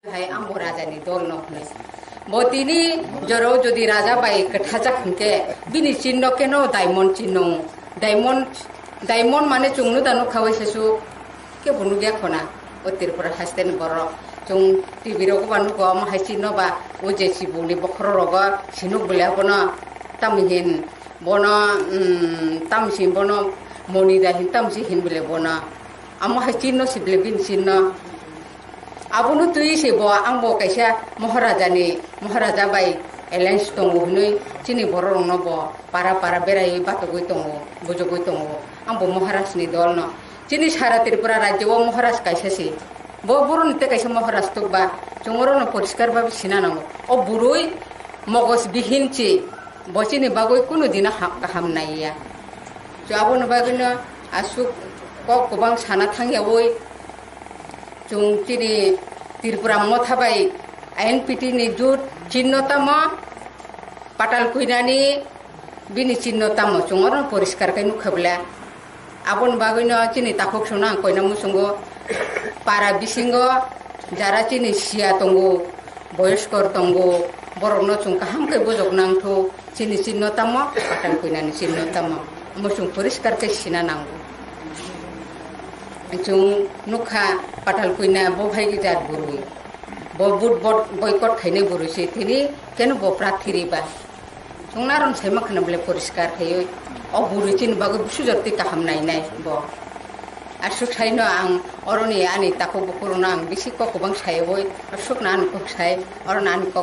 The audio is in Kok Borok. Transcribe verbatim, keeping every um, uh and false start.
Hai ang bo raja ni dol no hwnwi. Bo tini joro jodi raja bai kwthajak hwnkhe bini chinno keno diamond chinno. Diamond, diamond mane chwng no da nukha waisa su. Kebo nukya khona o Tripura haste ni borok. Chwng T V rogo ba nugo omo hai chinno ba o je chibuk ni bokhorok rogo sinuk bole abono tamni hin bono, um, tamsi bono moni da hin tamsi hin bole bono. Amo hai chinno si bole bini chinno. Abono twi se bo ang bo kaisa Maharaja ni, Maharaja bai alliance tongo hinui chini borok rokno bo para para berai batogwi tongo, bujogwi tongo. Ang bo Maharaj ni dol no. Chini sara Tripura rajyo o Maharaj kaisa se. Bo borok ni tei kaisa Maharaj tuk ba chwng oro no poriskar babe sina nango. O burui mogos bihin chi. Bo chini bagwi kunu dino ha-, kaham naiya. Chwng aboni bagwino aswk kok kwbang sana thangyawi chwng chini Tripura Motha bai I N P T ni jut chinno tamo, Patal Kwinani bini chinno tamo chwng oro poriskar khe nukha bwle. Aboni bagwino chini takhuk songno ang koina muchungo, para bisingo jara chini siya tongo, boyoskor tongo, borokno chwng kaham khe bujok nangthu, chini chinno tamo, Patal Kwinani chinno tamo, omo chwng poriskar khe sina nango. Chwng nukha Patal Kwina bo hai jat burwi, bo vote bot-, boycott khainai burwi se, tini keno bo prathi riba. Chwng naron saima khwna bole poriskar khaiwi. O bwrwi chini bagwi busu jotwi kaham nainai bo. Aswk saino ang oroni ani takhuk bukurokno ang bisi kok kwbang saiwi, aswkno ani kok sai, oroni ani kok